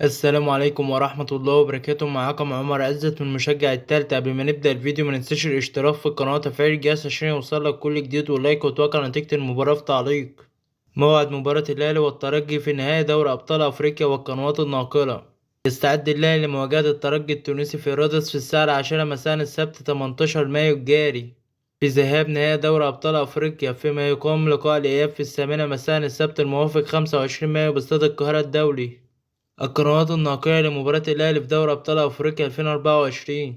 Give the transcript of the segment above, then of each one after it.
السلام عليكم ورحمة الله وبركاته. معاكم عمر عزت من مشجع التالت. قبل ما نبدأ الفيديو ما ننساش الاشتراك في القناة وتفعيل الجرس عشان يوصلك كل جديد، و like، وتوقع نتيجة المباراة في تعليق. موعد مباراة الأهلي والترجي في نهائي دوري أبطال أفريقيا والقنوات الناقلة. يستعد الأهلي لمواجهة الترجي التونسي في رادس في الساعة 10 مساء السبت 18 مايو الجاري في ذهاب نهائي دوري أبطال أفريقيا، فيما يقام لقاء الإياب في 8 مساء السبت الموافق 25 مايو باستاد القاهرة الدولي. القنوات الناقلة لمباراة الأهلي في دوري أبطال أفريقيا 2024.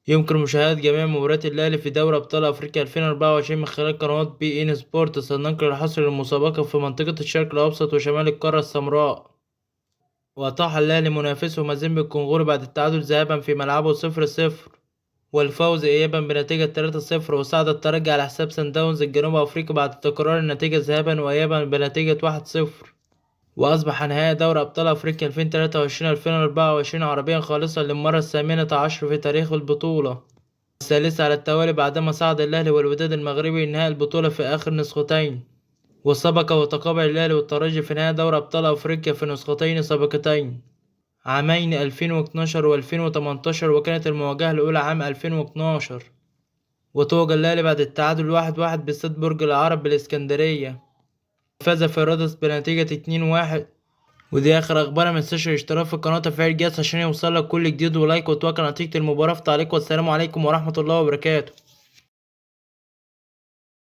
يمكن مشاهدة جميع مباريات الأهلي في دوري أبطال أفريقيا 2024 من خلال قنوات بي إن سبورتس النقل الحصري للمسابقة في منطقة الشرق الأوسط وشمال القارة السمراء. وأطاح الأهلي منافسه مازيمبي الكونغولي بعد التعادل ذهابا في ملعبه 0-0 والفوز إيابا بنتيجة 3-0، وصعد الترجي على حساب سان داونز الجنوب أفريقي بعد تكرار النتيجة ذهابا وإيابا بنتيجة 1-0، وأصبح نهائي دوري أبطال أفريقيا 2023-2024 عربيا خالصا للمرة 18 في تاريخ البطولة، الثالثة على التوالي بعدما صعد الأهلي والوداد المغربي لنهائي البطولة في آخر نسختين. وسبق وتقابل الأهلي والترجي في نهائي دوري أبطال أفريقيا في نسختين سابقتين عامين 2012 و2018، وكانت المواجهة الأولى عام 2012. وتوج الأهلي بعد التعادل 1-1 باستاد برج العرب بالإسكندرية، فاز في رادس بنتيجة 2-1. ودي آخر أخبار. متنساش الاشتراك في القناة وتفعيل الجرس عشان يوصلك كل جديد، و like، وتوقع نتيجة المباراة في تعليق. والسلام عليكم ورحمة الله وبركاته.